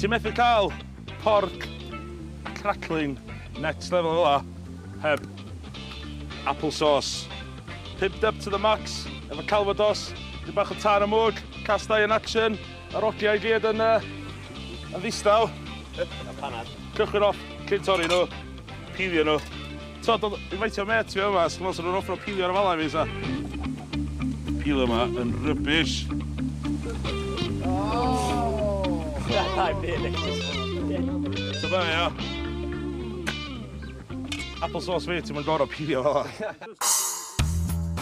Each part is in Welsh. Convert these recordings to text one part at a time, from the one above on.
Ti'n methu cael pork crackling next level fel 'a heb apple sauce. Pimped up to the max efo Calvados, dipyn bach o tân a mwg, cast iron action, a'r ogiau i gyd yn ddistaw. A panad. Cychwyn off cyn torri nhw, pilio nhw. T'od, oedd invitio mêt fi yma, so dwi'n meddwl nhw'n offro pilio ar y fala i fi, sa. Pilio yma yn rubbish. Oh! I'm nearly. So be, ia? Apple sauce fi, ti'n mynd gorau pilio fel 'a.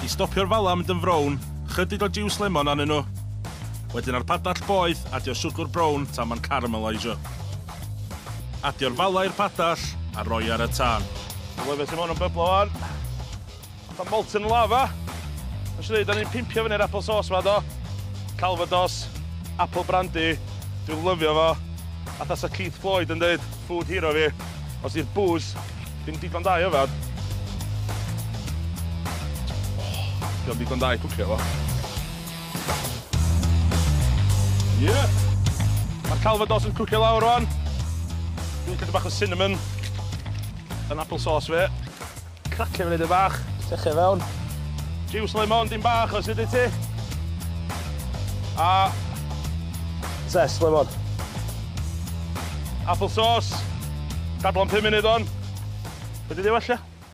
I stopio'r fala mynd yn frown, chydig o juice lemon arnyn nhw. Wedyn ar padall boeth, adio siwgr brown tan ma'n caramelisio. Adio'r fala i'r padall a roi ar y tân. Dwi'n lyfio sy'n hwn yn byblo wan. Fatha molten lava. Nes i ddweud, da ni'n pimpio fyny'r apple sauce ma do. Calvados, apple brandy, dwi'n lyfio fo. Fatha sa Keith Floyd yn dweud, food hero fi. Os di'r booze, ddim digon da i yfad. Oh, dio'm digon da i cwcio fo. Yeah! Mae'r Calvados yn cwcio lawr rwan. Dwi'n licio bach o cinnamon yn apple sauce fi. Cracio fyny bach, llechio fewn. Juice lemon, dim bach os ydy ti. A zest lemon. Apple sauce. Gadal am 5 munud on. Be di ddewell, ia?